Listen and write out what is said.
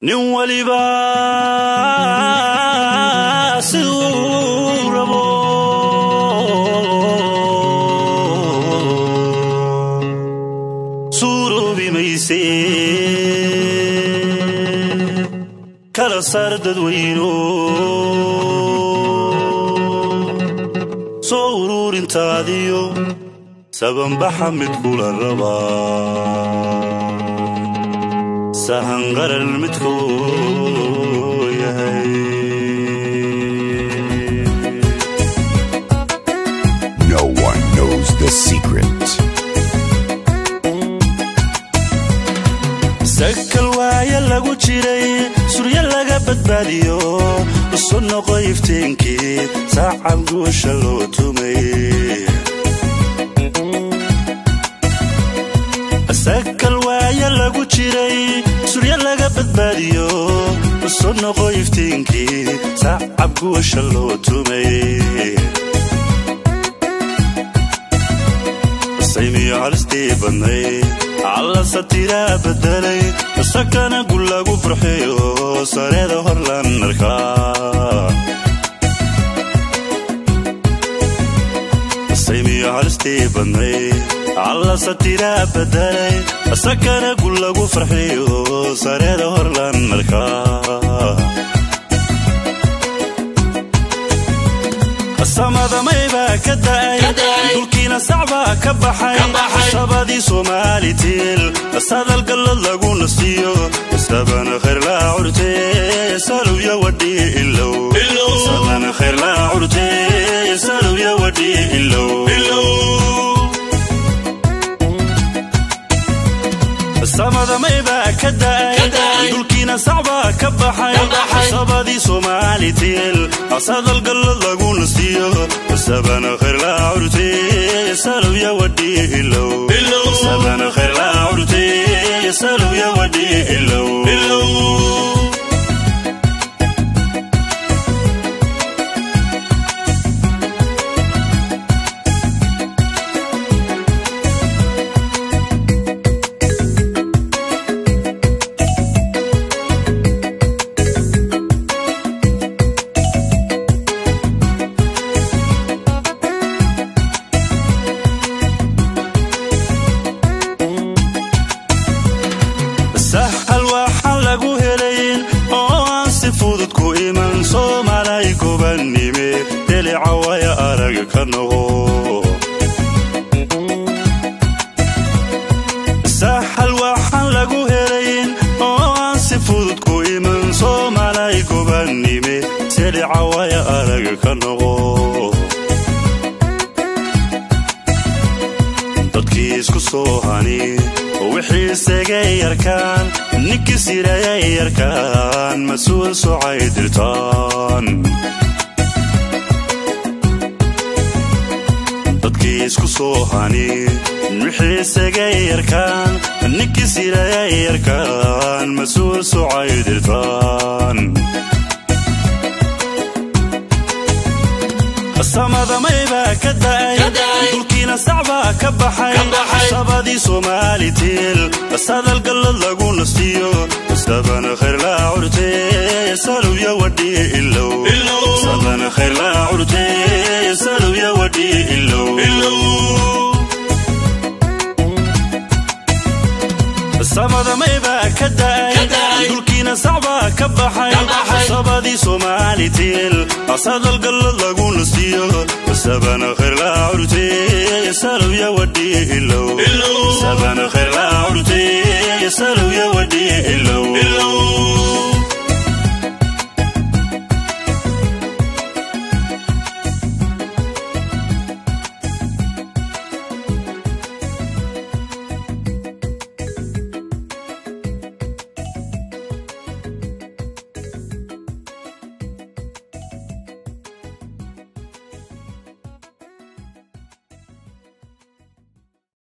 Nin waliba siduu rabo suuroobi mayse, kala saar dadweyno, soo uruurintaadiyo sabanbaxa mid kula rabaa, sahan qaran midkuu yahay. No one knows the secret. Sakal waaya lagu jiray, suryo laga badbaadiyo, isu noqo iftiinkii saacab guusha loo tumay. Sakal waaya lagu jiray, suryo laga badbaadiyo, isu noqo iftiinkii saacab guusha loo tumay. Saymiyo halistii badnay alla satiraa bedelay, isakana gul lagu farxiyo, sareeda hor lan arkaa. Saymiyo halistii badnay alla satiraa bedelay, isakana gul lagu farxiyo, sareeda hor lan arkaa. Samadamay baa ka da'ay, dhulkiina sacbaa ka baxay, sabadii Soomaalitiil sadal gallad lagu nasiyo, sabana khayr laa curte salowya wadhi ilow, sabana khayr laa curte salowya wadhi ilow. Samadamay baa ka da'ay, dhulkiina sacbaa ka baxay, sabadii Soomaalitiil sadal gallad lagu nasiyo, sabana khayr laa curte salowya wadhi ilow, sabana khayr laa curte salowya wadhi ilow. Sahal waxaan lagu helayn oo aan si fudud ku iman, Soomaalay gobannime delica waya arag ka noqo. Sahal waxaan lagu helayn oo aan si fudud ku iman, Soomaalay gobannime delica waya arag ka noqo. Dadkii isku soo hani wixii isagay yarkaan, ninkii sirayay yarkaan, mas-uul socay dirtaan. Dadkii isku soo hani wixii isagay yarkaan, ninkii sirayay yarkaan, mas-uul socay dirtaan. Samadamay baa ka da'ay, dhulkiina sacbaa ka baxay, sabadii Soomaalitiil sadal gallad lagu nasiyo, sabana khayr laa curte salowya wadhi ilow, sabana khayr laa curte salowya wadhi ilow. Samadamay baa ka da'ay, dhulkiina sacbaa ka baxay, sabadii Soomaalitiil sadal gallad lagu nasiyo, sabana khayr laa curte salowya wadhi ilow, sabana khayr laa curte salowya wadhi ilow.